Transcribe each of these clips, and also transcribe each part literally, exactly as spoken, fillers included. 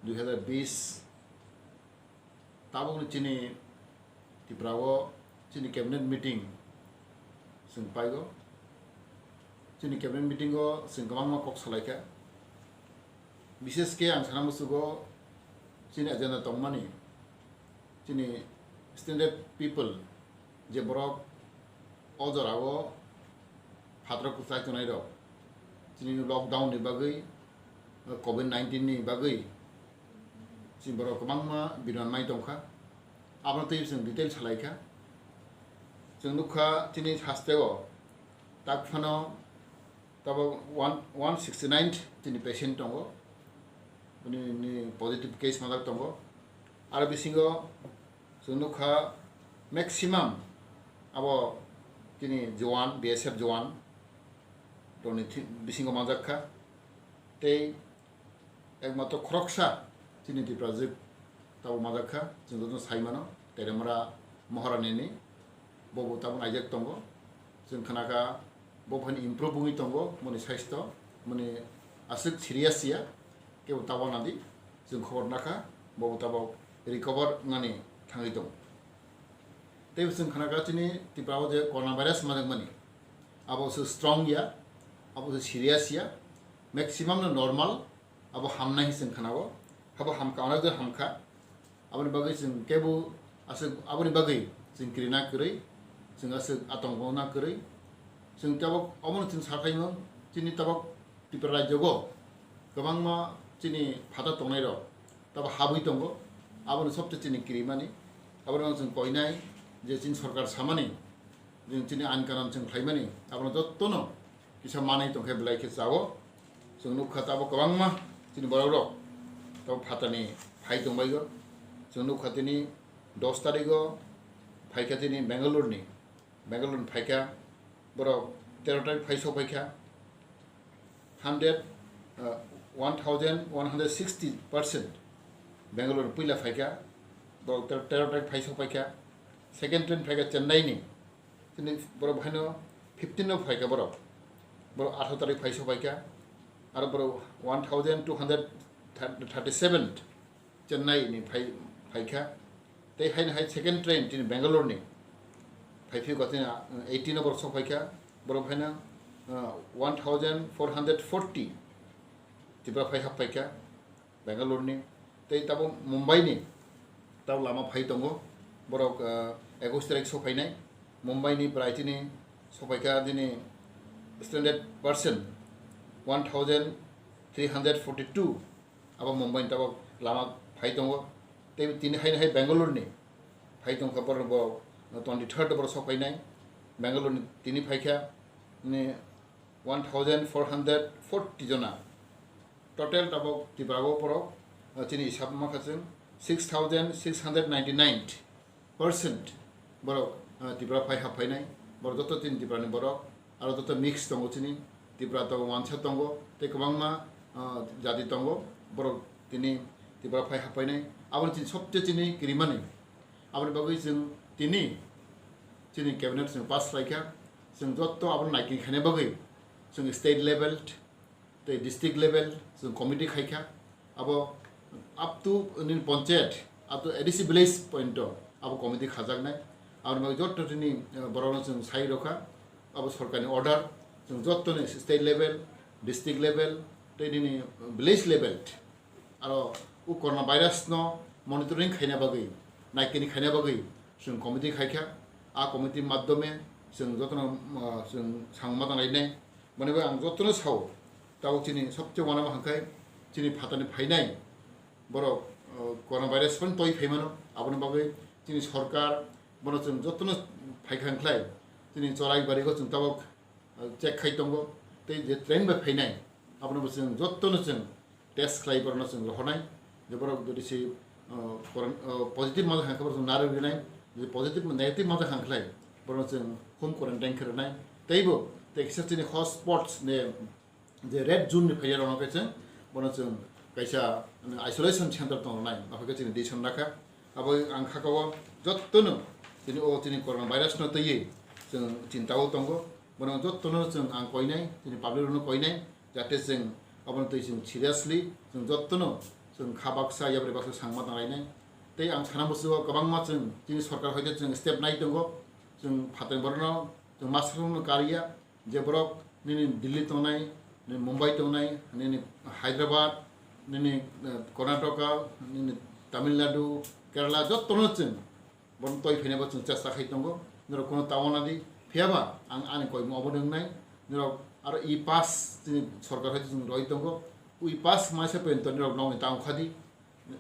dui hazar bis tabukni chini Tripura o chini cabinet meeting chwng paigo. Chini cabinet meeting o chwng kwbangma kok salaikha. Bishesh khe ang sana muchugo chini agenda tongmani chini standard people je borok o jorao phataro kwchai tongnai rok chini lockdown ni bagwi, covid nineteen ni bagwi chini borok kwbangma biron mai tongkha. Abono twi chwng detail salaikha. Chwng nukha chini hasteo tak phano tabok one, one sixty nine chini patient tongo, bini positive case majak tongo. Aro bisingo chwng nukha maximum abo chini jowan, B S F jowan rokni thi-, bisingo manjak kha. Tei ekmatro khoroksa chini Tiprajwk tabok majak kha, chwng jotono sai mano, Teremra Maharani ni, bobo tabok naijak tongo. Chwng khna kha bo phani improve wngwi tongo, boni saisto, boni aswk serious ya, kebo tabok nadi, chwng khobor nakha, bobo tabok recover wngnani thangwi tongo. Tei chwng khna kha chini Tripura o je corona virus manjakmani, abo se strong ya, abo se serious ya, maximum no normal, abo hamnai hinwi chwng khna o, abo hamkha, onek jon hamkha. Aboni bagwi chwng kebo aswk, aboni bagwi chwng kirina kwrwi, chwng aswk atongkona kwrwi. Chwng tabok omono chwng sakhaimung, chini tabok Tripura rajyogo kwbangma chini phataro tongnairok tabok habwi tongo, aboni sobse chini kirimani. Abono chwng koinai je chini sorkar samani, chwng chini ain kanon chwng khlaimani, abono jottono kisa manwi tongkhe belai khe chao. Chwng nukha tabok kwbangma chini borokrok tabok phatarni phai tongbaio. Chwng nukha tini dos tarigo phaikha tini Bangalore ni, Bangalore ni phaikha borok tero tarik phai sokphaikha. Hundred, uh, one thousand one hundred sixty percent Bangalore puila phaikha, borok ter-, tero tarik phai sokphaikha. Second train phaikha Chennai ni, tini borok haino fifteen no phaikha borok, borok atharo tarik phai sokphaikha. Aro borok one thousand two hundred thirty seven Chennai ni phai, phaikha. Tei haino hai second train tini Bangalore ni phai phio, tini eighteen no borok sokphaikha. Borok haino, uh, one thousand four hundred forty Tripura phai happaikha Bangalore ni. Tei tabok Mumbai ni tabok lama phai tongo. Borok, uh, ekush tarik sokphainai. Mumbai ni prai tini sokphaikha tini standard person one thousand three hundred forty two. Abo Mumbai ni tabok lama phai tongo. Tei tini haino hai Bangalore ni phai tongkha borok bo twenty third borok sokphainai. Bangalore ni tini phaikha ni one thousand four hundred forty jona. Total tabok Tripura o borok, ah, chini hisab mankha chwng six thousand six hundred ninety nine percent borok, ah, Tripura phai haphainai, borok joto chini Tripura ni borok, aro joto mix tongo chini, Tripura tongo, wansa tongo, tei kwbangma, ah, jati tongo, borok tini Tripura phai haphainai, aboni chini sobse chini kirimani, aboni bagwi chwng tini chini cabinet chwng pass khlaikha, chwng joto abono naikin khaina bagwi chwng state level, tei district level chwng committee khaikha, abo up to nini panchayat, up to A D C village point o abo committee khajaknai. Aboni bagwi jotto tini, eh, borokno chwng sai rokha, abo sorkarni order, chwng jottoni state level, district level, tei nini village level, aro o corona virus no monitoring khaina bagwi, naikini khaina bagwi chwng committee khaikha. A committee maddhome chwng jotono, ah, chwng samung ma tanglainai. Boni bai ang jotono sao, tabok chini sobse wanama hwnkhai chini phatani phainai borok, ah, corona virus phano toi phaimano, aboni bagwi chini sorkar bono chwng jotono phaikha hwnkhlai chini chorai barigo chwng tabok check khai tongo, tei je train bai phainai, abono bo chwng jottono chwng test khlai, borokno chwng rohornai, je borok jodi se, uh, koron-, uh, positive manjak hwnkhe borok chwng narwk rinai, jodi positive, negative manjak hwnkhlai borokno chwng home quarantine khe rwnai, teibo tei kisa chini hotspots ni je red zone ni phaiyarokno khe chwng bono chwng kaisa isolation center tong rwnai, aphaikhe chini decision rakha. Abo ang kha o jottono chini o chini corona virus no twiwi chwng chinta o tongo. Bono jottono chwng ang koinai, chini public rokno koinai, jate chwng abono twi chwng seriously chwng jottono chwng kha baksa, yapri baksa sangma tanglainai. Tei ang sana musugo kwbangma chwng chini sorkar hoite chwng step nai tongo, chwng phatar borokno chwng master no kariya, je borok nini Delhi tongnai, nini Mumbai tongnai, nini Hyderabad, nini, eh, Karnataka, nini Tamil Nadu, Kerala, jottono chwng borokno toi phainai bo chwng chesta khai tongo. Norok kuno ta wana di, phiyaba ang ani koimung obo nwngnai. Norok aro e-pass chini sorkar hai chwng roi tongo. E-pass maisa porjonto norok nokni ta wngkha di.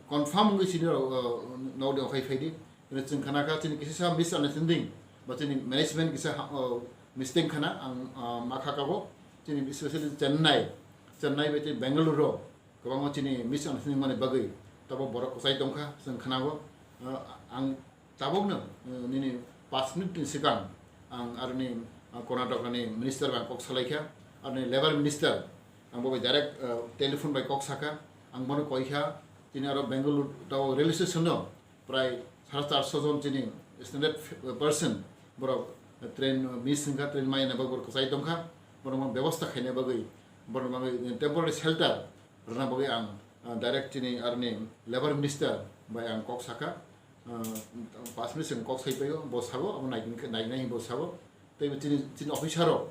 Confirm wngwi chini rok, uh, nokni okhai phai di. Chwng khana kha chini kisa misunderstanding ba chini management kisa, uh, mistake khana ang, uh, ma kha kabo. Chini specially Chennai, Chennai bai tei Bengaluru rok kwbangma chini misunderstanding mani bagwi tabok borok kwchai tongkha chwng khana go. Uh, ang tabokno, uh, nini paanch minute ni swkang ang aroni, uh, Karnataka ni minister bai kok salai kha, aroni labour minister ang bo bai direct, uh, telephone bai kok sakha, ang bono koi kha, chini aro Bengaluru tao railway station no prai sare charso jon chini standard person borok train miss wngkha, train maya na bagwi borok kwchai tongkha, borok bebosta khaina bagwi, borok bagwi temporary shelter rwna bagwi ang, ah, direct chini aroni labour minister bai ang kok sakha, ah, paanch minute swkang kok sai paio, bo sabo, abo nai, nai, nai bo sabo, tei chini, chini officer rok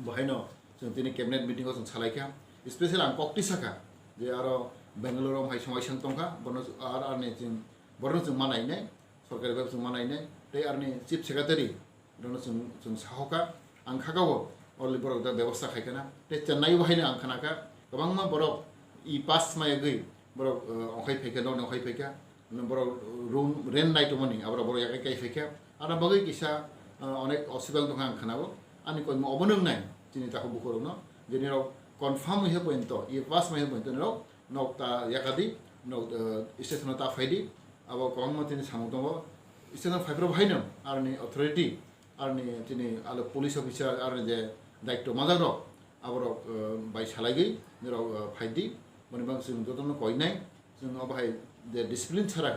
bo haino chwng tini cabinet meeting o chwng salai kha, special ang kok tisa kha je aro Bangalore o hai somai swng tongkha, bono ar, arni chwng, borokno chwng ma nainai, sorkari bai chwng ma nainai, tei arni chief secretary rokno chwng, chwng sahoka, ang khakao already borok da bebosta khaikha na. Tei Chennai o haino ang khanakha, kwbangma borok e-pass mayagwi borok, eh, ongkhai phaikha, nokni ongkhai phaikha, borok room rent nai tongmani, aborok borok yakai kai phaikha. Ano bagwi kisa, eh, onek osubidang tongkha ang khanao. Ani koimung obono wngnai, chini takhuk bukhurokno, je nirok confirm wngya pointo, e-pass maya pointo nirok nok ta yakadi, nok, eh, station o ta phaidi, abo kwbangma tini samung tongo. Station o phaiphuru haino aroni authority, aroni tini alo police officer, aroni je daityo majak rok, aborok, eh, bai salaigwi nirok, eh, phaidi, boni bang chwng jotono koinai, chwng abo hai je discipline chara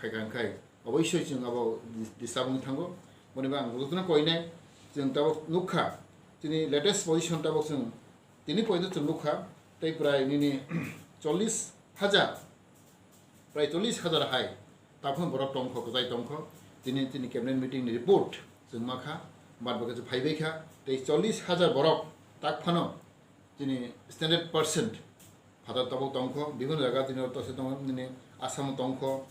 khaikha wngkhai, oboisoi chwng abo dis-, disturb wngwi thango, boni bang jotono koinai, chwng tabok nukha, chini latest position tabok chwng tini poito chwng nukha, tei prai nini chollish hajar, prai chollish hajar hai taphano borok tongkho, kwchai tongkho. Tini, tini cabinet meeting ni report chwng makha, bad bakhe phaibai kha, tei chollish hajar borok taphano tini standard percent phatar tabok tongkho, bibhinno jaga tini oro tongse tongo, nini Assam o tongkho,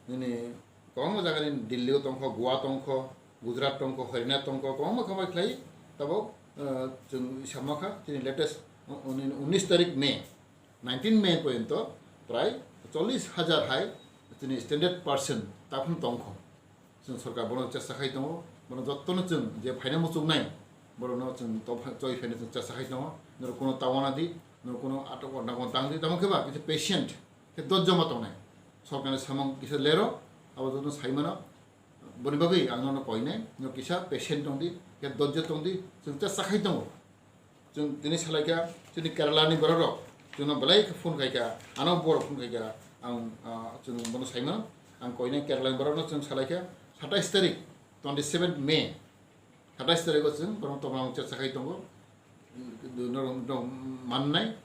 nini kwbangma jaga ni Delhi o tongkho, Goa tongkho, Gujarat tongkho, Haryana tongkho, kwbangma khambai khlai tabok, eh, chwng hisab makha, tini latest u-, uni-, unis tarik May, nineteen May porjonto prai chollish hajar hai tini standard percent taphano tongkho. Chwng sorkar bono chesta khai tongo, bono jottono chwng je phaina muchungnai, borokno chwng to choi phaina chwng chesta khai tongo, norok kuno ta wana di, norok kuno atok wana tang di, tamo khe ba kisa patient khe dojjo ma tongnai. Sorkarni samung kisa lero, abo jotono sai mano, boni bagwi ang nono koinai, norok kisa patient tong di, khe dojjo tong di, chwng chesta khai tongo. Chwng tini salai kha, chini Kerala ni borok rok, chwngno belai khe phone khai kha, ano borok phone khai kha, ang, ah, chwng bono sai mano, ang koinai Kerala ni borok no chwng salai kha, satais tarik, twenty seven May, satais tarik o chwng borok tongmani chesta khai tongo, norok, norok mannai,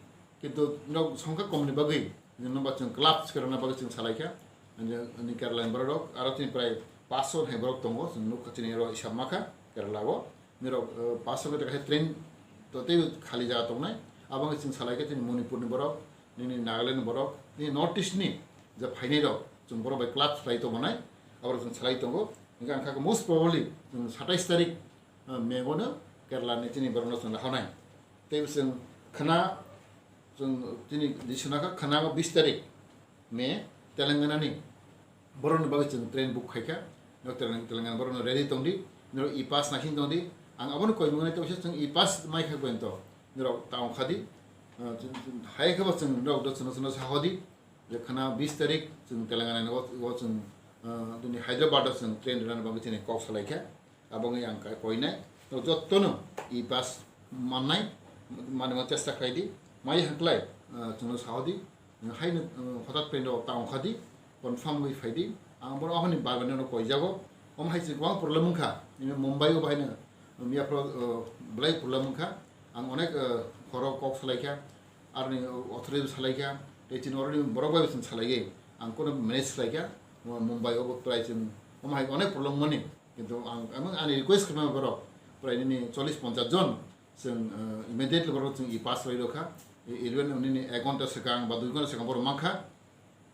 kintu norok songkha kom ni bagwi, norok ba chwng clubs khe rwna bagwi chwng salai kha, ani Kerala ni borok rok, aro chini prai paanch sho hai borok tongo, chwng nukha chini oro hisab makha Kerala o. Nirok, eh, paanch sho meter hai train to tei khali jaga tongnai. Abo wngkha chwng salai khe chini Manipur ni borok, nini Nagaland ni borok, nini North East ni je phainai rok, chwng borok bai club khlai tongmanai, aborok chwng salai tongo. Hingkhe ang kha most probably chwng satais tarik, eh, May o no Kerala ni chini borok no chwng lahonai. Tei chwng khna, chwng chini disona kha khna o bis tarik May, Telangana ni borokni bagwi chwng train book khai kha. Norok Telangana, Telangana borokno ready tong di, norok e-pass naising tong di. Ang abono koi mwnai, tei waisa chwng e-pass mai kha pointo norok ta ong kha di. Ah, chwng, chwng hai khe bo chwng norok do chwngno chwngno sa ho di je khna bis tarik chwng Telangana ni o, o chwng, ah, tini Hyderabad o chwng train rwna bagwi chini kok salai kha. Abo wngwi ang kai koinai. Norok jottono e-pass mannai, manwi ma chesta khlai di. Mai hwnkhlai, ah, chwngno sa ho di. Haino, uh, hothat paino ta ongkha di, confirm wngwi phai di. Ang bono ahoni bai bai no koijago. Omo hai se kwbang problem wngkha. Nini Mumbai o bahaino, um, yaphro, uh, belai problem wngkha. Ang onek, uh, khoro kok salai kha, aroni, uh, authority salai kha, Tei chini already borok bai chwng salaiwi ang kono manage khlaikha. Mumbai obo prai chwng omo hai onek problem mani. Kintu ang, ang ani request khlaima borok prai nini chollish ponchash jon chwng, eh, immediately borok chwng e-pass rwi rokha. E-, eleven nini ek ghonta swkang ba dui ghonta swkang borok mankha.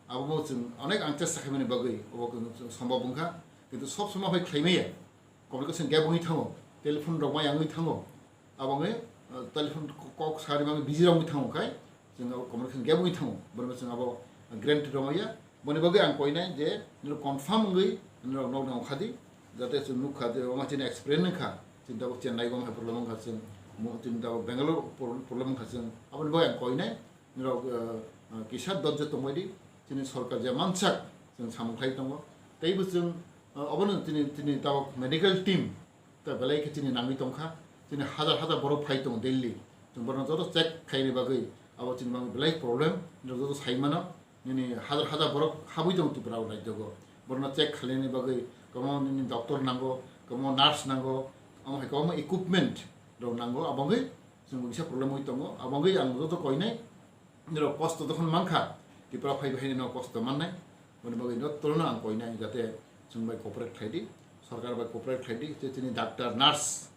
Abo bo chwng onek ang chesta khaimani bagwi obo chwng sombhob wngkha. Kintu sob somoi hai khlaimaya. Communication gap wngwi thango, telephone rok ma yangwi thango, abo wngwi, uh, telephone kok sari ma busy rok wngwi thango khai, chwng abo communication gap wngwi thango, bono chwng abo guarantee rw maya. Boni bagwi ang koinai je nini confirm wngwi nini rok nok nang khadi, jate chwng nuk kha je omo chini experience wngkha, chini tabuk Chennai gom hai problem wngkha chwng, mo-, chini tabuk Bangalore pro-, problem wngkha chwng, aboni bagwi ang koinai. Norok, eh, eh, kisa dojjo tongbai di, chini sorkar je mansak chwng samung khlai tongo. Teibo chwng, eh, obono chini, chini tabuk medical team ta belai khe chini nangwi tongkha. Chini hajar hajar borok phai tongo daily. Chwng borokno joto check khaini bagwi abo chini bagwi belai problem, norok joto sai mano. Nini hajar hajar borok habwi tongo Tripura o rajyogo. Borokno check khlaini bagwi kwbangma nini doctor nango, kwbangma nurse nango, omo hai kwbangma equipment rok nango. Abo wngwi chwng kisa problem wngwi tongo. Abo wngwi ang joto koinai. Nirok kosto tokon mankha, Tripura phai bahai no kosto mannai, boni bagwi no tolno ang koinai jate chwng bai cooperate khlai di, sorkar bai cooperate khlai di, tei chini doctor, nurse,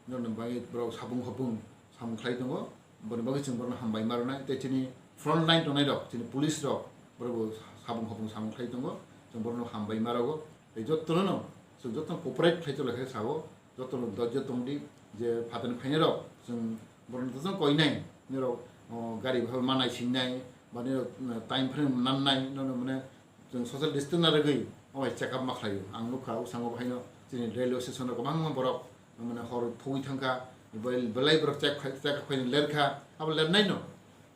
no bagwi borok sabung hopung samung khlai tongo, boni bagwi chwng borokno hambai ma rwnai, tei chini front line tongnai rok, chini police rok, borok bo sabung hopung samung khlai tongo, chwng borokno hambai ma rogo, tei jottono no chwng jotto cooperate khlai tongla khe sao, jotono dojjo tongdi, je phatarni phainairok chwng borokno to chwng koinai, nirok, o, gari bhal manai singnai, ba nirok, mm, time frame nannai, nono mane chwng social distance na rwgwi omo hai check up ma khlaio. Ang nukha, o sango bahaino chini railway station o kwbangma borok, mane, hor thogwi thangkha, bel-, belai borok check khai, check up khaina lerkha, abo lernaino,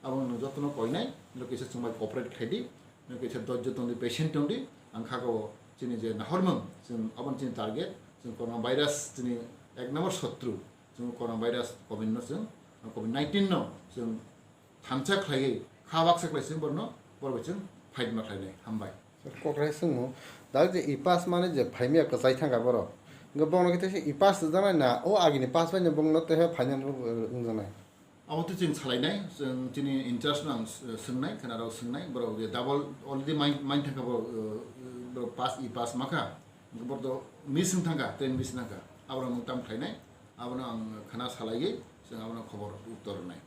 abo nwng jotono koinai, nirok kisa chwng bai cooperate khlaidi. Nwng kaisa dojjo tongdi, patient tongdi, ang kha o chini je nahormung, chwng aboni chini target, chwng corona virus chini ek number sotru, chwng corona virus covid no chwng, covid nineteen no chwng thansa khlaiwi, kha baksa khlai chwng borno, borok bai chwng fight ma khlainai. Hambai. Kokrai swngmung, dak je e-pass mani je phaimya kwchai thangkha borok. Hwnkhe bongno khe teisa e-pass rwjaknai na, o agini pass bai no bongno teisa phaina wngjaknai. Abo twi chwng salainai, chwng chini in-charge no ang s-, swngnai, khwnarok swngnai, borok je double already main, main thangkha borok, uh, borok pass, e-pass makha, borok to miss wng thangkha, train miss wng thangkha, aborok nwng tamo khlainai, abono ang khwna salaiwi chwng abono khobor uttor rwnai.